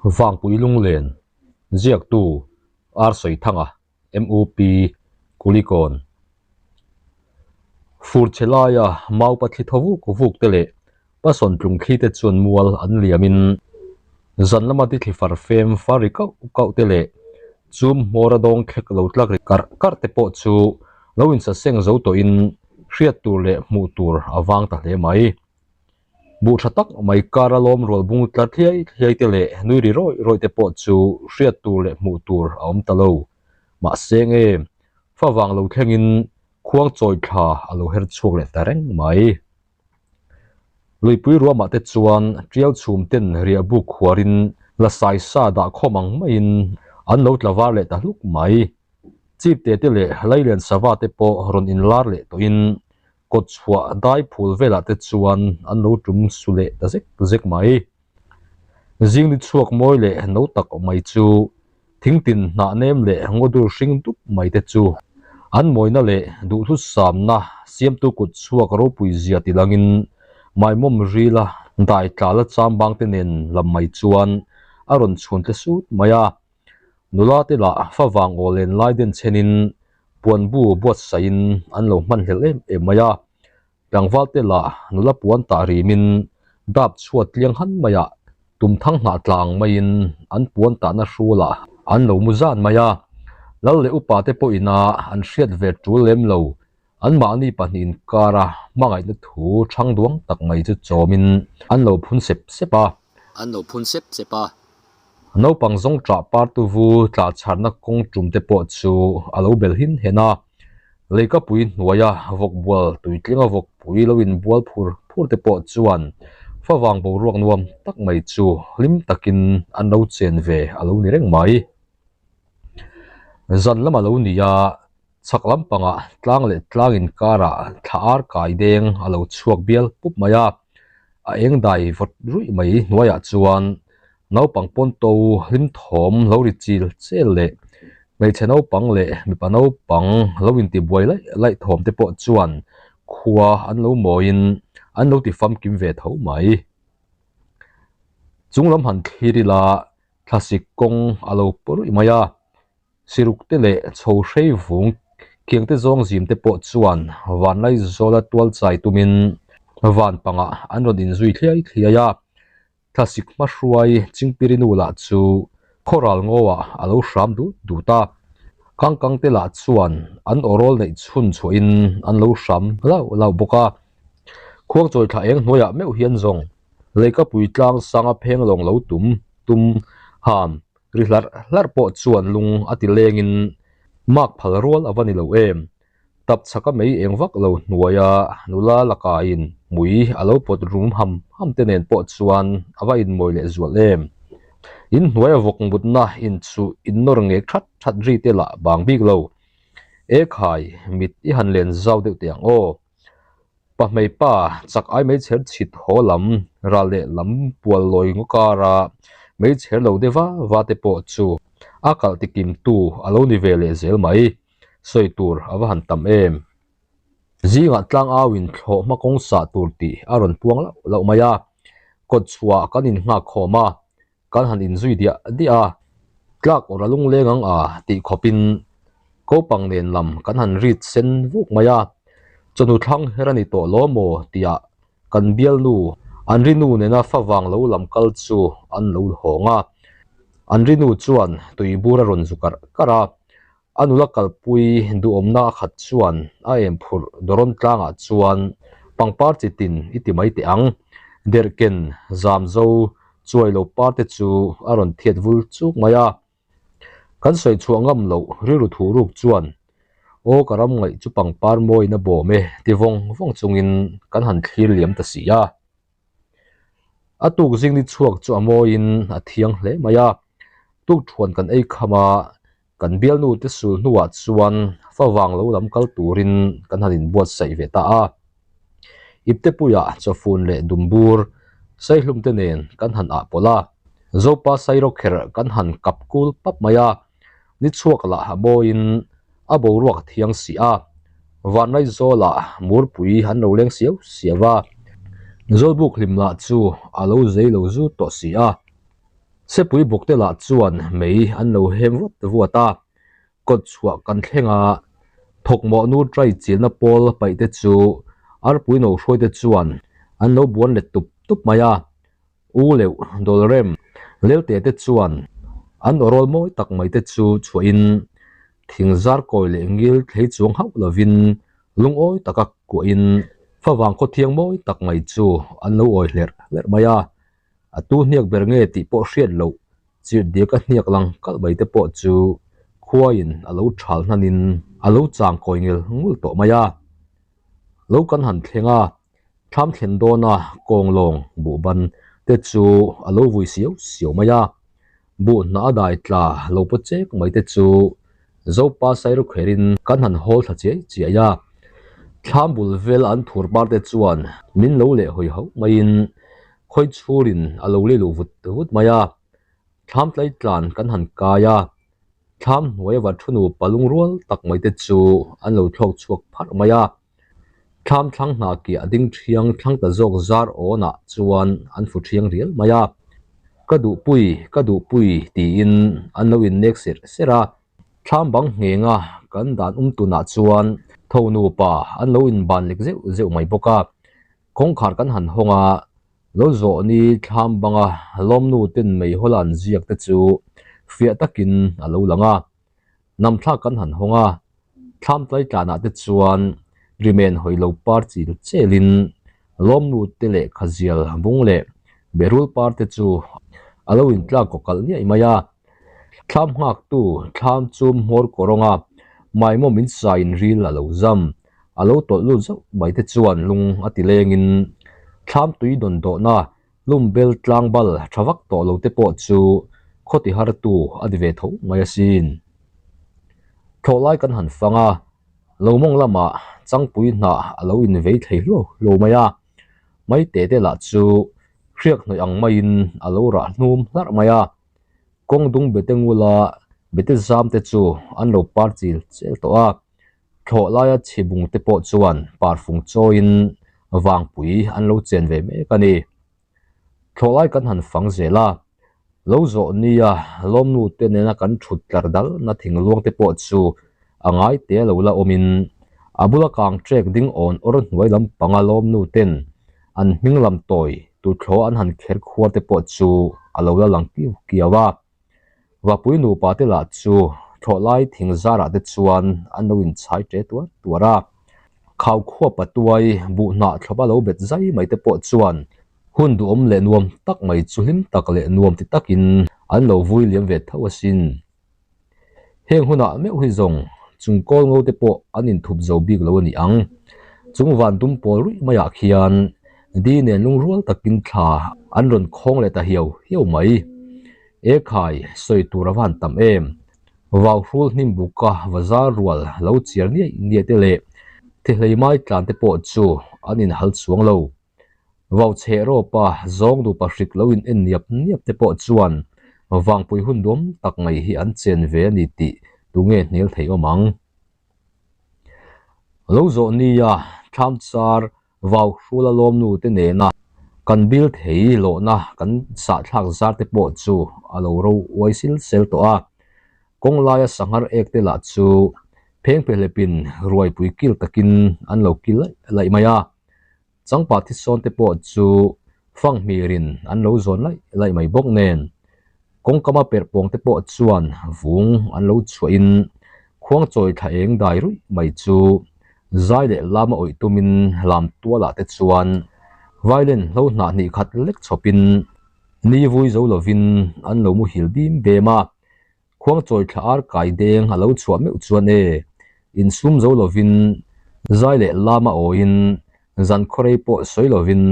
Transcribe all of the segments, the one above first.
Vangpui Lunglen, Ziaktu, R. Sawithanga, MUP, Kulikawn. Fur chhe laia maupa thli thaw vuk vuk te leh pasawn tlung thli te chuan mual an liamin zan lama ti thli far fem far ri kauh kauh te leh chum hmawr a dawng thlek lo tlak ri karh karh te pawh chu lo insaseng zo tawhin hriat tur leh hmuh tur a vang ta hle mai. Buh tha tak mai kar a lawm rual bung tlar thliai thliai te leh nui ri rawih rawih te pawh chu hriat tur leh hmuh tur a awm ta lo. Mahse nge, favang lo thlengin khuang chawi thla a lo her chhuak leh ta reng mai. Luipui ruamah te chuan tial chhum ten riah buk khuarin la sai sa dah khawm ang maiin an lo tla var leh ta hluk mai. Chip te te leh Lailian sava te pawh rawn inlar leh tawhin Kawt chhuah dai phul velah te chuan an lo tum su leh ta zek zek mai. Zing ni chhuak mawi leh no tak mai chu thingtin hnah nem leh ngawdur hring dup mai te chu an mawina leh duhthussamna siamtu kut chhuak ropui zia tilangin maimawm rila dai tlala chambang te nen lam mai chuan a rawn chhun tle sut mai a. Nula te lah favang aw len lai den chhenin puan bu buatsaihin an lo hmanhlelh em em mai a. Tlangval te lah nula puan tah rimin dap chhuat tliang han maiah tumthang hnah tlang maiin an puan tahna hrulah an lo mu zan mai a. Lal leh upa te pawhin a an hriat ve tul lem lo. Anmahni pahnih inkara hmangaihna thu thang duang tak mai chu chawmin an lo phun sep sep a. An lo phun sep sep a. Naupang zawng ṭah partu vu tlah chharna kawng ṭum te pawh chu a lo bel hin hen a. Leikapui hnuaia vawk bual tuitlinga vawkpui lo inbual phur phur te pawh chuan favang boruak nuam tak mai chu hlim takin an lo chen ve a lo ni reng mai. Zan lam a lo ni a. Chhak lampangah tlang leh tlang inkarah thla ar kai deng a lo chhuak bial pup mai a, a eng dai vawt ruih mai hnuaiah chuan naupang pawn to hlim thawm lo ri chil chel leh hmeichhe naupang leh mipa naupang lo intibuai laih laih thawm te pawh chuan khua an lo mawiin an lo ti famkim ve tho mai. Chung lam han thlir ila thlasik kawng a lo paw ruih mai a. Siruk te leh chho hrei vung kiang te zawng zim te pawh chuan vanlai zawla tual chai tumin van pangah an rawn inzui thliai thliai a. Thlasik hmahruai Chingpirinu lah chu khawral ngawah a lo hram dut dut a. Kangkang te lah chuan an awrawl neih chhun chhuahin an lo hram lauh lauh bawk a. Khuangchawi thla eng hnuaiah meuh hian zawng leikapui tlang sanga pheng lawng lo tum tum ham Ri hlarh hlarh pawh chuan lung a ti lengin mark phal rual a va ni lo em. Tap chhaka mei eng vak lo hnuaia nula lakain mui a lo pawt rum ham ham te nen pawh chuan a va inmawi leh zual em. In hnuaia vawk mutna inchuh innawr ngek that that ri te lah bang bik lo. E khai, mit i han len zau deuh teh ang aw. Pahmei pa chak ai meichher chhit haw lam ral leh lam pual lawi ngaw kara meichher lo de va va te pawh chu a kalh ti kim tu a lo ni ve leh zel mai. Sawi tur a va han tam em. Zingah tlang au in thlawh hma kawng sah tur tih a rawn puang lauh lauh mai a. Kawt chhuah kan in nghak khawm a, Kan han inzui diah diah a, tlak awrh a lungleng ang a tih khawpin kopang nen lam kan han rit sen vuk mai a, chawhnu thlang her a ni tawh lo maw tihah kan bialnu an rinu nena favang lo lam kal chu an lo hawng a, an rinu chuan tuibur a rawn zu karh karh a, A nula kalpui duhawmna a khat chuan a em phurh dawrawn tlangah chuan pangpar chi tin i ti mai teh ang. Derhken zam zo chuai lo par te chu a rawn thiat vul chuk mai a. Kan sawi chhuah ngam loh rilru thuh ruk chuan aw ka ram ngaih chu pangpar mawiin a bawm e ti vawng vawng chungin kan han thlir liam ta si a. A tuk zing ni chhuak chu a mawiin a thiang hle mai a. Tuk thuan kan ei kham a. Kan bialnu te sul hnuah chuan favang lo lam kal turin kan han inbuatsaih ve ta a. Iptepuiah chawfun leh dumbur saihlum te nen kan han ah pawlh a. Zopa sairawkherh kan han kap kul pap mai a. Ni chhuak lah a mawiin a boruak a thiang si a. Vanraizawlah murpui an lo leng siau siau a. Zawlbuk hlim lah chu a lo zei lo zut tawh si a. Sepui bawkte lah chuan mei an lo hem vuat vuat a, kawt chhuah kan thleng a, thawkmawh nu trai chilna pawl paih te chu arpui no hruai te chuan an lo buan let tup tup mai a, U leuh Dawlrem Lelte te chuan an awrawl mawi tak mai te chu chhuahin thing zar kawi leh ngil thlei chuang hauh lovin lungawi taka kuahin favang khawthiang mawi tak mai chu an lo awi hlerh hlerh mai a. A tu hniak ber nge tih pawh hriat loh chirh diak a hniak lang kalh mai te pawh chu khuaiin a lo thal hnanin a lo chang kawi ngel ngul tawh mai a. Lo kan han thleng a, thlam thlen dawna kawng lawng buhban te chu a lo vui siau siau mai a. Buh hnah a dai tla lo paw chek mai te chu Zopa Sairukherin kan han hawl thla chiai chiai a. Thlam bul vel an thur par te chuan min lo leh hawi hauh maiin khawi chhurin a lo lei luh vut vut mai a. Thlam tlai tlan kan han kai a, thlam hnuai a va thu nupa lungrual tak mai te chu an lo thlawk chhuak pharh mai a. Thlam thlang hna kiah ding thiang thlang ta zawk zar awnah chuan an fu thiang rial mai a, Ka duhpui, ka duhpui tiin an lo innek serh serh a. Thlam bang nghenga kan dan um tunah chuan tho nupa an lo inban lek zeuh zeuh mai bawk a. Kawngkhar kan han hawng a, lo zawh ni thlam banga lawmnu ten meihawl an ziak te chu fiah takin a lo lang a. Namthlak kan han hawng a, thlam tlai tlanah te chuan rimen hawi lo par chil chelin lawmnu te leh khazial bung leh berul par te chu a lo intlak kaw kalh niaih mai a. Thlam nghaktu thlam chu hmawr kawrawnga maimawm in sain ril a lo zam, a lo tawlh lut zauh mai te chuan lung a ti lengin thlam tui dawn dawhna Lum bel tlang bal tha vak tawh lo te pawh chu khaw ti har tu a ni ve tho mai asin. Thlawh lai kan han fang a, lo mawng lamah changpui hnah a lo invei thei hluau hluau mai a, mai te te lah chu hriak hnawih ang maiin a lo rah hnum hlarh mai a, kawng dung bete ngula bete zam te chu an lo par chil chel tawh a. Thlawh laia chhibung te pawh chuan parfung chawiin vangpui an lo chen ve mek a ni. Thlawh lai kan han fang zel a, lo zawh nia lawmnu te nena kan thut tlar dalna thingluang te pawh chu a ngai te lo la awmin a bula kang trek ding awn awr hnuai lampanga lawmnu ten an hming lam tawi tuthlawh an han kher khuar te pawh chu a lo la lang kiu kiau a. Vapui nupa te lah chu thlawhlai thing zarah te chuan an lo inchhai ṭe tuar tuar a. Khau khuap a tuai buh hnah thlawp a lo bet zai mai te pawh chuan hun duhawm leh nuam tak mai chu hlim tak leh nuam ti takin an lo vui liam ve tho asin. Heng hunah meuh hi zawng chung kawl ngo te pawh an inthup zo bik lo a ni ang. Chung van dum pawl ruih maiah khian Di nen lungrual takin thla an rawn khawng leh ta hiau hiau mai. E khai, sawi tur a van tam em. Vau hrul hnim buka va zar rual lo chiar niaih niaih te leh thihlei mai tlan te pawh chu an inhal chuang lo. Vau chheh rawpa zawng dupa hrik lo in en niap niap te pawh chuan vangpui hun duam tak mai hi an chen ve a ni tih tunge hnial thei awm ang. Lo zawh nia thlam char Vau hrula lawmnu te nena kan bil thei lawhna kan sahthlak zar te pawh chu a lo ro uai sil sel tawh a. Kawng laia sanghar ek te lah chu pheng pehlepin ruaipui kil takin an lo kil laih laih mai a. Changpa thisawn te pawh chu fanghmirin an lo zawn laih laih mai bawk nen kawngkama perhpawng te pawh chuan vung an lo chhuahin khuangchawi thla eng dai ruih mai chu zai leh lama awih tumin lam tualah te chuan violin hlo hnah hnih khat lek chhawpin ni vui zo lovin an lo muhil bim bem a. Khuangchawi thla ar kai deng a lo chhuah meuh chuan e, insum zo lovin zai leh lama awiin zan khawrei pawh sawi lovin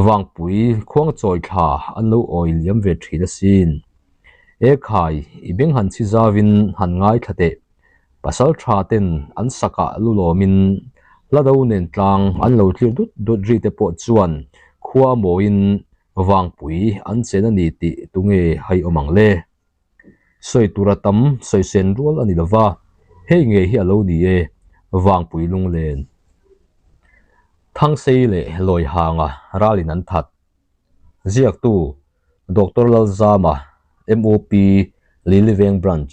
vangpui khuangchawi thla an lo awi liam ve thin asin. E khai, i beng han chhi zavin han ngaithla teh. Pasal tha ten an sakah lu lawmin hla do nen tlang an lo tlir dut dut ri te pawh chuan khua a mawiin vangpui an chen a ni tih tunge hai awm ang le? Sawi tur a tam sawi sen rual a ni lo va, hei ngei hi a lo ni e, Vangpui lunglen. Thangsei leh Lawihanga ralin an that. Ziaktu, Doctor Lalzama. MOP, Liliveng Branch.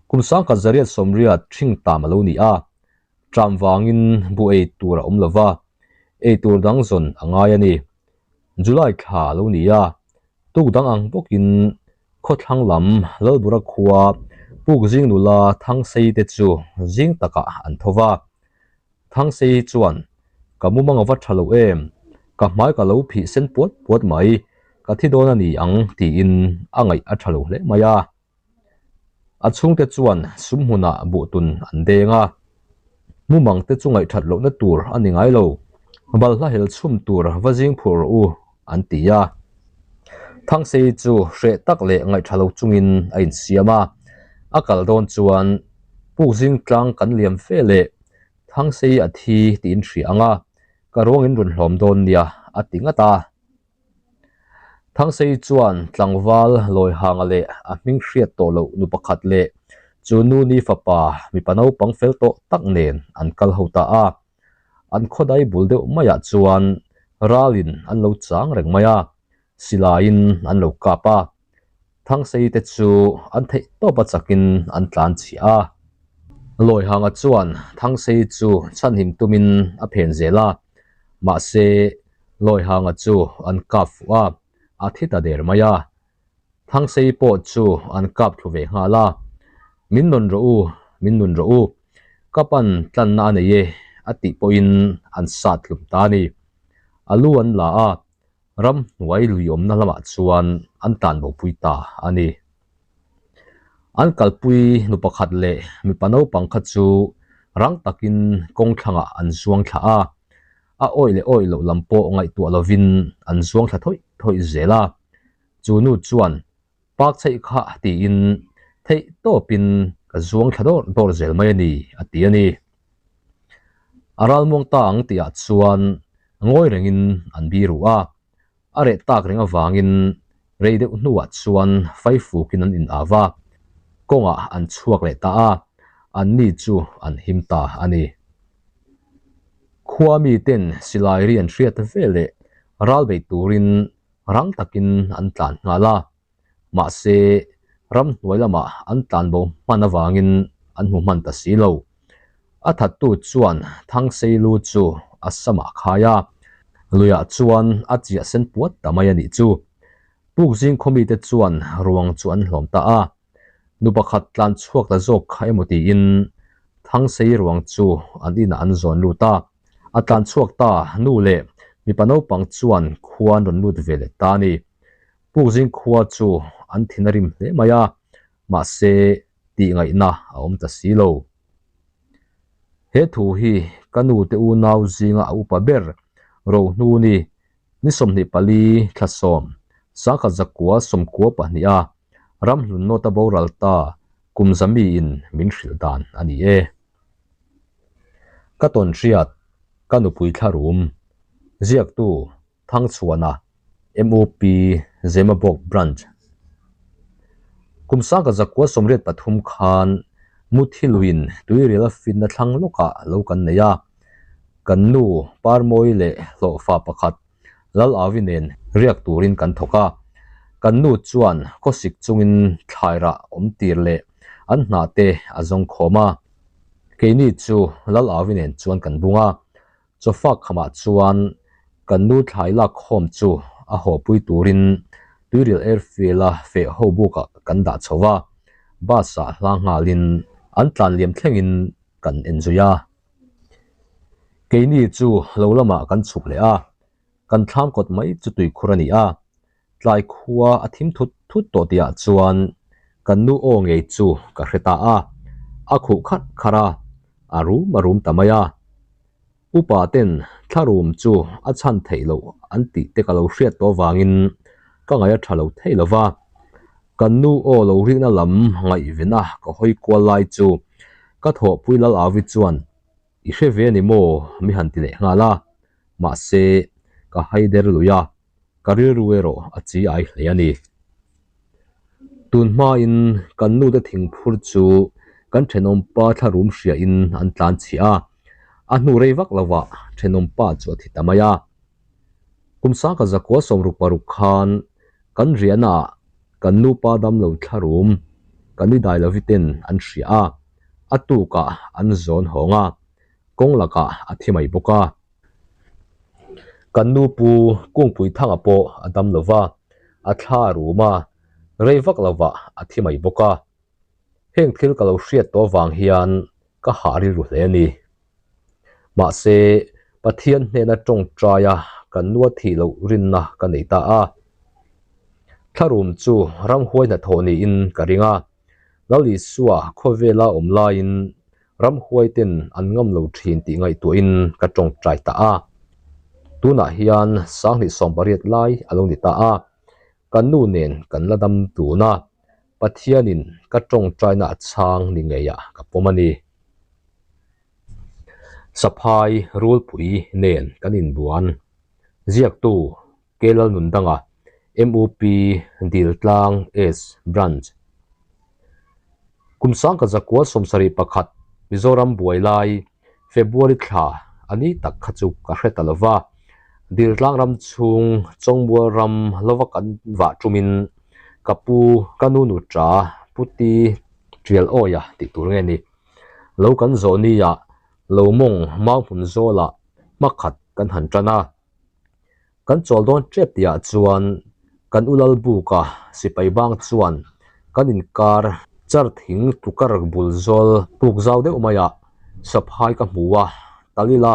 Kum 1880 ṭhing tam a lo ni a, ṭam vangin bu ei tur a awm lo va, ei tur dang zawn a ngai a ni. July thla a lo ni a, tuk dang ang bawkin khawthlang lam Lalbura khua Pukzing nula Thangsei te chu zing takah an tho va. Thangsei chuan, Ka mumang a va tha lo em? Ka hmai ka lo phih sen puat puat mai, ka thi dawn a ni ang tiin a ngaih a tha lo hle mai a. A chhungte chuan sum hmunah buhtun an deng a, mumang te chu ngaihthat lohna tur a ni ngai lo, balhla hel chhum tur va zing phur rawh u an ti a. Thangsei chu hreh tak leh ngaihtha lo chungin a insiam a, a kal dawn chuan pukzing tlang kan liam fe leh Thangsei a thi tiin hria ang a, ka ruangin rawn hlawm dawn nia a ti ngat a. Thangsei chuan tlangval Lawihanga leh a hming hriat tawh loh nu pakhat leh chu nu ni fapa mipa naupang fel tawh tak nen an kal ho ta a. An khawdai bul deuh maiah chuan ralin an lo chang reng mai a, silaiin an lo kap a. Thangsei te chu an theih tawp a chakin an tlan chhiah a. Lawihanga chuan Thangsei chu chhanhim tumin a phen zel a, mahse Lawihanga chu an kap fuh a, a thi ta der mai a. Thangsei pawh chu an kap thlu ve nghal a, Min nawn rawh u, min nun rawh u, ka pan tlanna a nei e a tih pawhin an sat hlum ta a ni. A lu an la a, Ramhnuai lui awmna lamah chuan an tlanbopui ta a ni. An kalpui nu pakhat leh mipa naupang kha chu rang takin kawng thlangah an zuang thla a, a awih leh awih loh lam pawh ngaihtuah lovin an zuang thla thawih thawih zel a. Chu nu chuan Park chheih kha tiin theih tawpin ka zuang thla dawr dawr zel mai a ni a ti a ni. A ralmuang ta ang tihah chuan ngawi rengin an bi ruh a, a reh tak reng avangin rei deuh hnuah chuan faifukin an in au a, kawngah an chhuak leh ta a, anni chu an him ta a ni. Khua miten silai ri an hriat veleh ral bei turin rang takin an tlan nghal a, mahse ramhnuai lamah an tlan bo hman avangin an hmu hman ta si lo. A thattu chuan Thangseilu chu a samah khai a, luiah chuan a chiah sen puat ta mai a nih chu. Pukzing khawmite chuan ruang chu an hlawm ta a, Nu pakhat tlan chhuak ta zawk kha emaw tiin Thangsei ruang chu an inah an zawn lut a. A tlan chhuak ta nu leh mipa naupang chuan khua an rawn lut ve leh ta a ni. Pukzing khua chu an thin a rim hle mai a, mahse tih ngaihna a awm ta si lo. He thu hi ka nu te unau zinga a upa ber Rohnu ni Ni 24 thla sawm, sangkhat zakua sawmkua pahnih a ramhlun nawta boral ta kum za miin min hrilh dan a ni e. Ka tawn hriat, ka nupui thlarum, ziaktu Thangchhuana, MOP, Zemabawk Branch. Kum sangkhat zakua 83 khan Muthiluin tuirial a fitna thlang lawkah lo kan nei a. Kan nu Parmawi leh hlawhfa pakhat Lal Avi nen riak turin kan thawk a. Kan nu chuan khawsik chungin thlairah awm tir leh an hnah te a zawng khawm a. Keini chu Lal Avi nen chuan kan bung a. Chawfak khamah chuan kan nu thlai lak khawm chu a hawpui turin Tuirial Airfield-a feh ho bukah kan dah chho va. Bus-ah hla nghalin an tlan liam thlengin kan en zui a. Keini chu lo lamah kan chhuk leh a, kan thlam kawt mai chu tuikhur a ni a, tlai khua a thim thut thut tawh tihah chuan kan nu aw ngei chu ka hre ta a, a khuh kharh kharh a, a rum a rum ta mai a. Upa ten thlarum chu a chhan theih loh an tih te ka lo hriat tawh avangin ka ngaih a tha lo thei lo va, kan nu aw lo rikna lam ngaihvena ka hawi kual lai chu ka thawhpui lal Avi chuan I hre ve a ni maw? mi han ti leh nghal a, mahse ka haider lui a, ka rilru erawh a chi ai hle a ni. Tun hmain kan nute thingphur chu kan thenawmpa thlarum hriain an tlan chhiah a, a hnu rei vak lovah thenawmpa chu a thi ta mai a. Kum sangkhat zakua 66 khan. Kan riahnaah kan nupa damlo thlarum kan i dai loviten an hria a, a tukah an zawn hawng a, kawng lakah a thi mai bawk a. Kan nu pu Kungpui Thanga pawh a dam lo va, a thla a rum a, rei vak lovah a thi mai bawk a. Heng thil ka lo hriat tawh vang hian ka hah rilru hle a ni. Mahse, Pathian hnena tawngtaia kan nua thih loh rinna ka nei ta a. Thlarum chu ramhuai hnathawh niin ka ring a. Lal Isua khawvela awm laiin ramhuaiten an ngam lo thin tih ngaihtuahin ka tawngtai ta a. Tunah hian 2018 lai a lo ni ta a. Kan nu nen kan la dam tun a, Pathianin ka tawngtaina a chhang ni ngeiah ka pawm a ni. Saphai Rulpui nen kan inbuan. Ziaktu Kelal Nundanga, MUP Diltlang S Branch. Kum sangka zakua 71 Mizoram buai lai February thla a ni tak kha chu ka hre ta lova, Diltlang ram chhung Chawngmual ram lova kan vah tumin ka pu ka nu nuta Puti Tial Awia tih tur nge ni. Lo kan zawh nia lo mawng mau hmun zawlah hmakhat kan han tan a. Kan chawl dawn tep tihah chuan kan u Lalbuka sipai bang chuan kan inkar char thing tlukar bul zawl puk zau deuh maiah saphai ka hmu a, Talila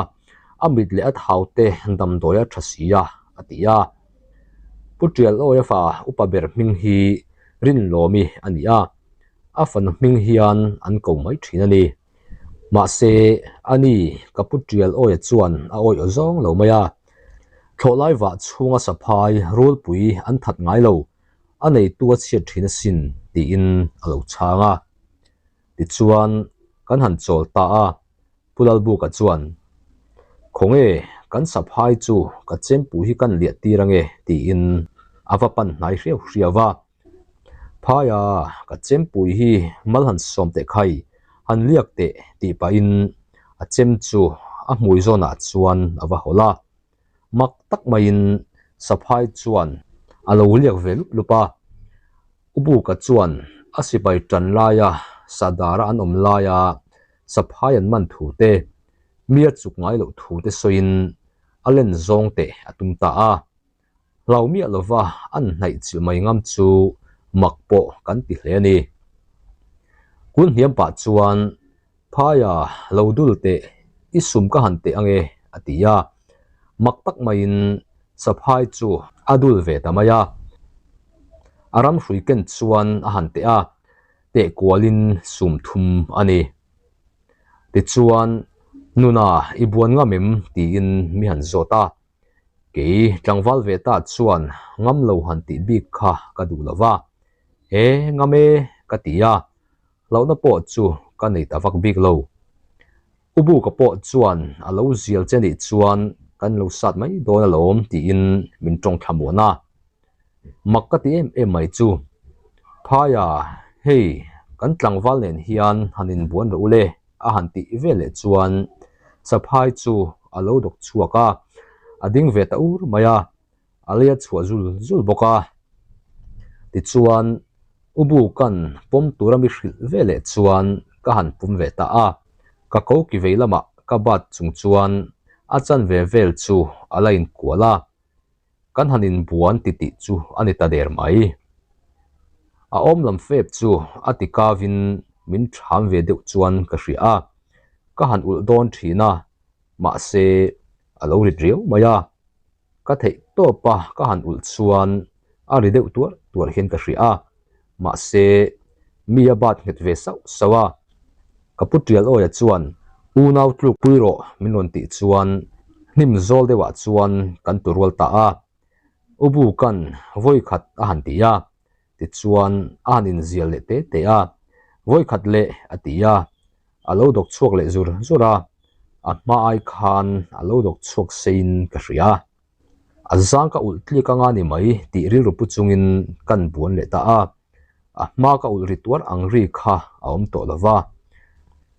a mit leh a thau te damdawi a tha si a, a ti a. Pu Tialawi a fa upa ber hming hi Rinlawmi a ni a, a fanu hming hian an ko mai thin a ni. Mahse, ani ka pu Tial Awia chuan a awih aw zawng lo mai a. Thlawhlai vah chhunga saphai rulpui an that ngai lo, a neitu a chhiat thin asin tiin a lo chhang a. Tichuan, kan han chawl ta a, Pu Lalbuka chuan, Khawnge, kan saphai chu ka chempui hi kan liah tir ange tiin a va pan hnai hriau hriau a. Phaia, ka chempui hi mal han sawm teh khai, han liak teh tih pahin a chem chu a hmui zawnah chuan a va hawlh a. Mak tak maiin saphai chuan a lo liak ve lup lup a. U Buka chuan a sipai tan laia Sadara an awm laia saphai an man thu te, mi a chuk ngai loh thu te sawiin a len zawng teh a tum ta a. Hlau miah lova an hnaih chilh mai ngam chu mak pawh kan ti hle a ni. Kun hniam pah chuan Phaia lo dul teh i sum ka han teh ange a ti a. Mak tak maiin saphai chu a dul ve ta mai a. A ram hrui ken chuan a han teh a, teh kualin sum thum a ni. Tichuan, Nuna i buan ngam em? tiin mi han zawt a. Kei tlangval ve ta chuan ngam lo han tih bik kha ka duh lo va, E ngam e ka ti a, hlauhna pawh chu ka nei ta vak bik lo. U Buka pawh chuan a lo zial che nih chuan kan lo sat mai dawn alawm tiin min tawng thla muan a. Mak ka ti em em mai chu, Phaia, hei kan tlangval nen hian han inbuan rawh u le. a han tih veleh chuan saphai chu a lo dawk chhuak a, a ding ve ta ur mai a, a lei a chhuah zul zul bawk a. Tichuan, U Buka'n pawm tura mi hrilh veleh chuan ka han pum ve ta a, ka ko ki vei lamah ka bat chung chuan a chanve vel chu a la inkual a. Kan han inbuan titih chu a ni ta der mai. A awm lam fep chu a ti kavin min ṭham ve deuh chuan ka hria a, ka han ulh dawn ṭhin a, mahse a lo rit riau mai a. Ka theih tawp a ka han ulh chuan a ri deuh tuar tuar hian ka hria a, mahse mi a bat nghet ve sauh sauh a. Ka pu Tial Awia chuan unau tluk pui rawh min rawn tih chuan hnim zawl deuhah chuan kan tu rual ta a. U Buka'n vawi khat a han ti a, tichuan a han inzial leh te te a, vawi khat leh a ti a, a lo dawk chhuak leh zur zur a, a hma ai khan a lo dawk chhuak seiin ka hria. A zang ka ulh tlik anga ni mai tih rilru pu chungin kan buan leh ta a, a hma ka ulh ri tuar ang ri kha a awm tawh lo va.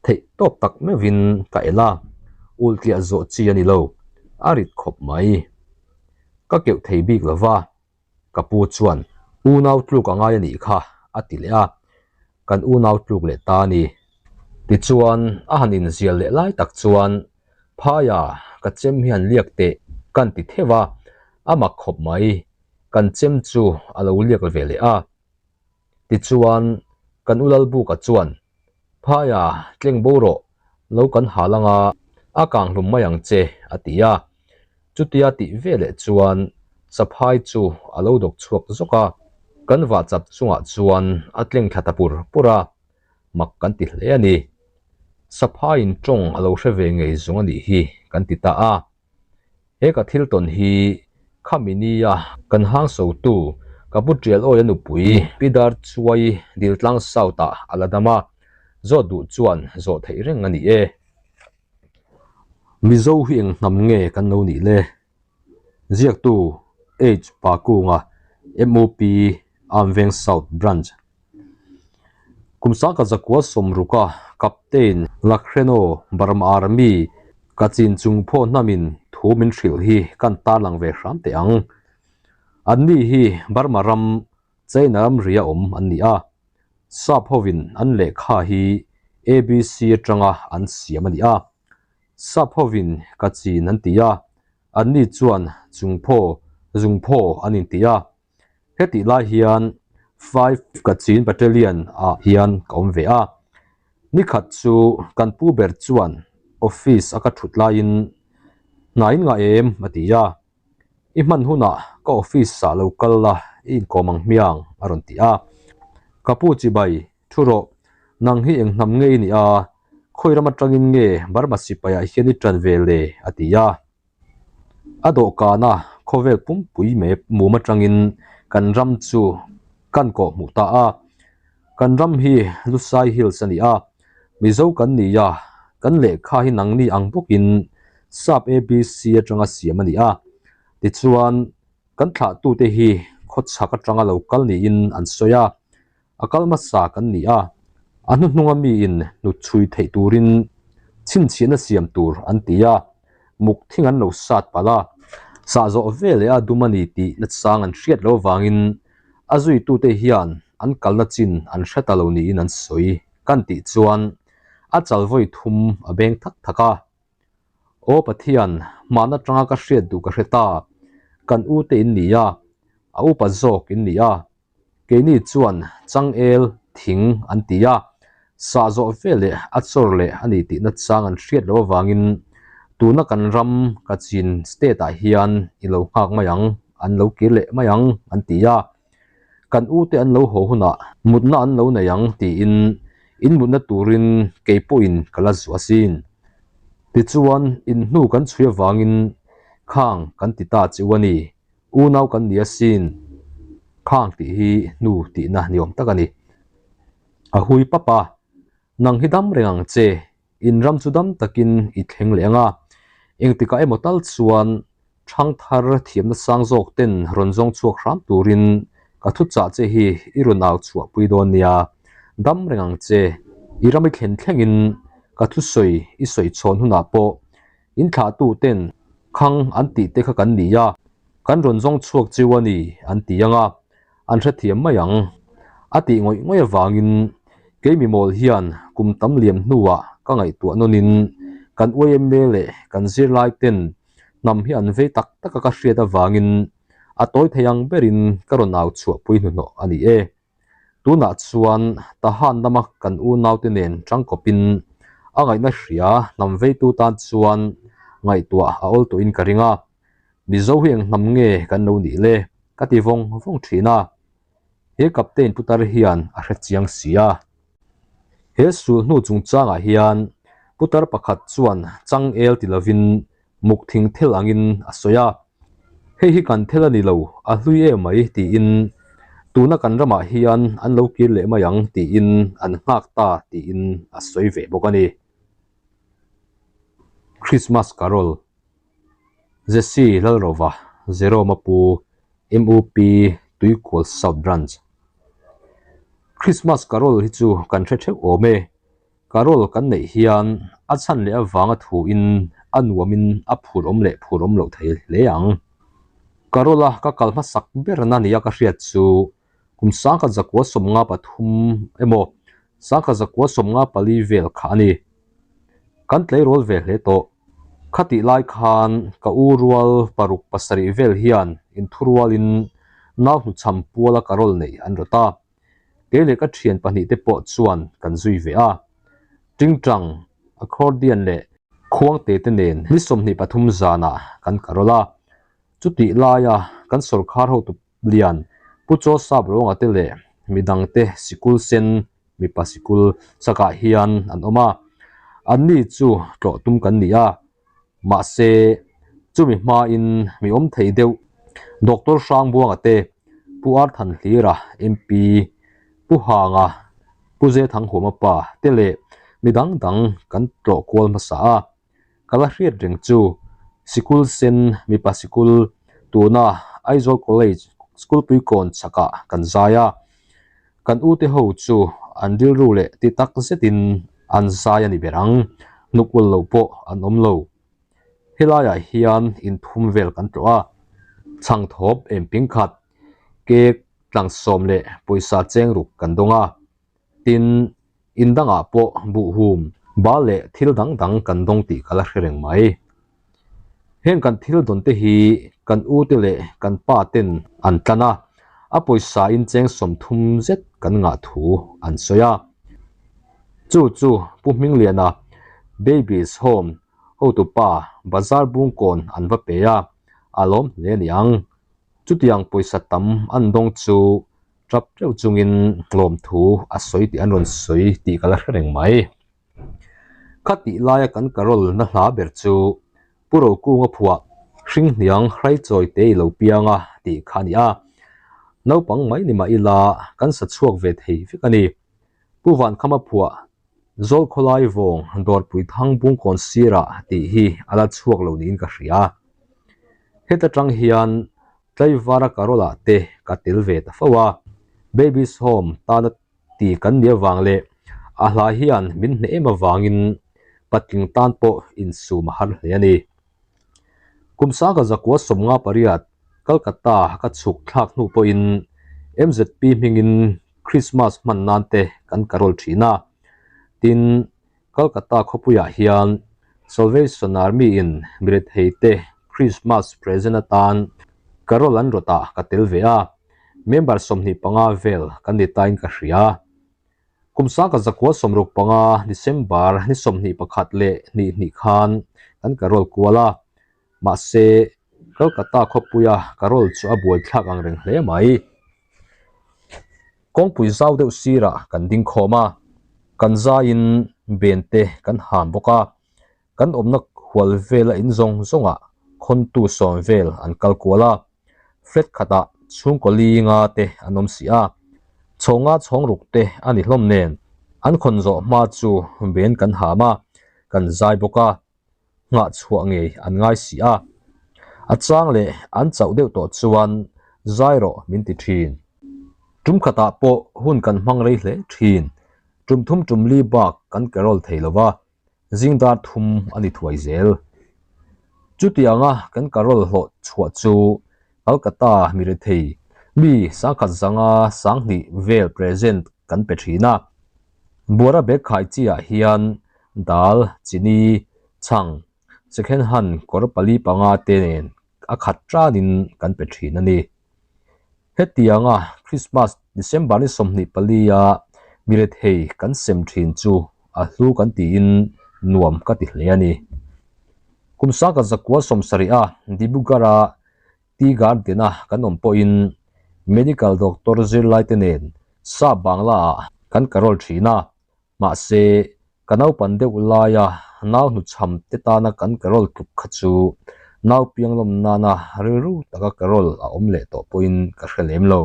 Theih tawp tak meuhin ka el a, ulh tliah zawh chi a ni lo, a rit khawp mai. Ka keuh thei bik lo va, ka pu chuan. Unau tluk a ngai a nih kha, a ti leh a, kan unau tluk leh ta a ni. Tichuan, a han inzial leh lai tak chuan, Phaia, ka chem hi han liak teh, kan ti theuh a, a mak khawp mai, kan chem chu a lo liak ve leh a. Tichuan, kan u Lalbuka chuan, Phaia, tleng bo rawh, lo kan hal anga a kang hlum mai ang che, a ti a. Chutia tih veleh chuan saphai chu a lo dawk chhuak zawk a, kan vah chap chungah chuan a tleng thla ta pur pur a, mak kan ti hle a ni. Saphaiin tawng a lo hre ve ngei zawng a nih hi kan ti ta a. He ka thil tawn hi khami nia kan hang sotu ka pu Tial Awia nupui Pi Dar Chuai Diltlang South ah a la dam a, zawt duh chuan zawh theih reng a ni e. Mizo hi eng hnam nge kan lo nih le? Ziaktu H Pakunga MOP Amveng South Branch Kum sangkhat zakua sawmruka Captain Lakhreno Burma Army Kachin chungphaw hnamin thu min hrilh hi kan tarlang ve hram teh ang. Anni hi Burma ram China ram ria awm an ni a, Sap hovin an lehkha hi ABC atanga an siam a ni a. Sap hovin Kachin an ti a, anni chuan Chungphaw, Zungphaw an inti a. Hetih lai hian Five Kachin Battalion ah hian ka awm ve a. Nikhat chu kan pu ber chuan office a ka thut laiin, Hna in ngah em? a ti a. I hman hunah ka office ah lo kal la i inkawm ang hmiang a rawn ti a. Ka pu chibai, thu rawh, nang hi eng hnam nge i nih a, khawi ram atangin nge Burma sipai ah hian i tan ve le? a ti a. A dawhkana khawvel pumpui mep mum atangin kan ram chu kan kawh hmuh ta a. Kan ram hi Lusai Hills a ni a, Mizo kan ni a, kan lehkha hi nangni ang bawkin Sap ABC atanga siam a ni a. Tichuan, kan thlahtute hi khawchhak atanga lo kal niin an sawi a, A kal hmasa kan ni a, a hnuhnunga miin hnutchhui theih turin chhinchhiahna siam tur an ti a, muk thing an lo sat palh a, sah zawh ve leh a dum a ni tih nachang an hriat loh avangin a zuitute hian an kalna chin an hre ta lo niin an sawi kan tih chuan a chal vawi thum a beng thak thak a. Aw Pathian, hmahna tanga ka hriat duh ka hre ta, kan ute in ni a, a upa zawk in ni a, Keini chuan changel thing an ti a, sah zawh ve leh a chawr leh a ni tih nachang an hriat loh avangin tuna kan ram Kachin state ah hian i lo nghak mai ang, an lo kir leh mai ang an ti a. Kan ute an lo haw hunah mutna an lo nei ang tiin in mutna turin kei pawhin ka la zuah asin. Tichuan in hnu kan chhui avangin khang kan ti ta chiu a ni. Unau kan ni asin, khang tih hi hnu tihna ni awm tak a ni. A hui pap a, nang hi dam reng ang che, in ram chu dam takin i thleng leh ang a, engtikah emaw tal chuan thangthar thiamna sang zawk ten rawn zawng chhuak hram turin ka thu chah che hi i rawn au chhuah pui dawn nia, dam reng ang che, i ram i thlen thlengin ka thusawi i sawi chhawn hunah pawh In thlahtu ten khang an tih te kha kan ni a, kan rawn zawng chhuak chiu a ni an ti ang a, an hrethiam mai ang. A tih ngawih ngawih avangin keimi mawl hian kum tam liam hnuah ka ngaihtuah nawnin kan YMA leh kan zirlai ten hnam hi an vei tak taka ka hriat avangin a tawi thei ang berin ka rawn au chhuahpui hnuhnawh a ni e. Tunah chuan Tahan lama kan unaute nen tangkawpin a ngaihna hria hnam veitu tan chuan ngaihtuah a awl tawhin ka ring a, Mizo hi eng hnam nge kan lo nih le? ka ti vawng vawng thin a, he Captain Putar hian a hre chiang si a. He sul hnu chungchangah hian Putar pakhat chuan changel ti lovin muk thing thel angin a sawi a, Hei hi kan thel a ni lo, a hlui em mai tiin tuna kan ramah hian an lo kir leh mai ang tiin an nghak ta tiin a sawi ve bawk a ni. Christmas Carol Jesse Lalrova Jerome a pu MUP Tuikual South Branch Christmas Carol hi chu kan hre theuh awm e. Carol kan neih hian a chhan leh avanga thuin a nuamin a phur awm leh phur awm loh thei hle ang. Carol-a ka kal hmasak berna nia ka hriat chu Kum 1953 emaw 1954 vel kha a ni. Kan tleirawl ve hle tawh. Khatih lai khan ka u rual paruk pasarih vel hian inthurualin nau hnuchham puala carol neih an rawt a. Kei leh ka thian pahnih te pawh chuan kan zui ve a. Tingtang, accordion leh khuangte te nen ni 23 zanah kan carol a. Chutih laia kan sawrkhar hotu lian Pu Chaw Sap Rawnga te leh midangte sikul sen mipa sikul chakah hian an awm a, anni chu tlawh tum kan ni a, mahse chumi hmain mi awm thei deuh Doctor Hrangbuanga te, Pu Arthanhlira MP, Pu Hanga, Pu Zethanghuama pa te leh midang dang kan tlawh kual hmasa a. Ka la hriat reng chu sikul sen mipa sikul tuna Aizawl College school puikawn chakah kan zai a, kan ute ho chu an rilru leh ti tak zetin an zai a ni ber ang, hnuk ul lo pawh an awm lo. Helaiah hian inthum vel kan tlawh a, chhangthawp emping khat, cake tlang sawm leh pawisa cheng ruk kan dawng a. Tin, in dangah pawh buhhum, bal leh thil dang dang kan dawng tih ka la hre reng mai. Heng kan thil dawn te hi kan u te leh kan pa ten an tlan a, a pawisa in cheng 30 zet kan ngah thu an sawi a. Chu chu Pu Hmingliana Babies Home hotupa bazar bungkawn an va pe a, a lawm hle a ni ang. Chutiang pawisa tam an dawng chu Tap teuh chungin tlawmthu a sawi tih an rawn sawi tih ka la hre reng mai. Kha tih laia kan carol na hla ber chu Pu Rokunga phuah Hringhniang Hraichawi te i lo piang a tih kha a ni a. Naupang mai ni mah ila kan sa chhuak ve thei vek a ni. Pu Vankhama phuah Zawlkhawlai vawng Dawrpui Thang Bungkawn sirah tih hi a la chhuak lo niin ka hria. Heta tang hian Tlaivara Carol-ah te ka tel ve ta fo a, Baby's Home tana ti kan nih avang leh a hla hian min hneh em avangin patling tan pawh insum a har hle a ni. Kum sanga zakua 58 Calcutta ka chhuk thlak hnu pawhin MZP hmingin Christmas hman nan te kan carol thin a, tin Calcutta khawpuiah hian Salvation Army in mirethei te Christmas present atan carol an rawt ah ka tel ve a, member 25 vel kan ni tain ka hria. Kum 1965 December ni 21 leh hnih hnih khan kan carol kual a, mahse Calcutta khawpuia carol chu a buaithlak ang reng hle mai. Kawngpui zau deuh sirah kan ding khawm a, kan zaiin ben te kan ham bawk a, kan awmna hual vela in zawng zawngah khawntu sawm vel an kal kual a, flat khatah chhungkaw li nga te an awm si a, chhawnga chhawng ruk te a ni hlawm nen an khawn zawh hma chu ben kan ham a, kan zai bawk a. nghah chhuah ngei an ngai si a, a chang leh an chauh deuh tawh chuan zai rawh min ti thin. Tum khatah pawh hun kan hmang rei hle thin, tum thum tum li bak kan carol thei lo va, zing dar thum a ni thuai zel. Chutianga kan carol hlawh chhuah chu Calcutta mi rethei mi sangkhat zanga 2000 vel present kan pe thin a. Buara bag khai chi ah hian dal, chini, chhang, second hand kawr pali panga te nen a khat tanin kan pe thin a ni. Hetianga Christmas December ni 24 a mi rethei kan sem thin chu a hlu kan tiin nuam ka ti hle a ni. Kum 1970 a Dibrugarh a Tea Garden a kan awm pawhin medical doctor zirlai te nen sap Bangla ah kan carol thin a, mahse ka naupan deuh laia nau hnuchham te tana kan carol tluk kha chu nau pianglawm nana rilru taka carol a awm leh tawh pawhin ka hre lem lo.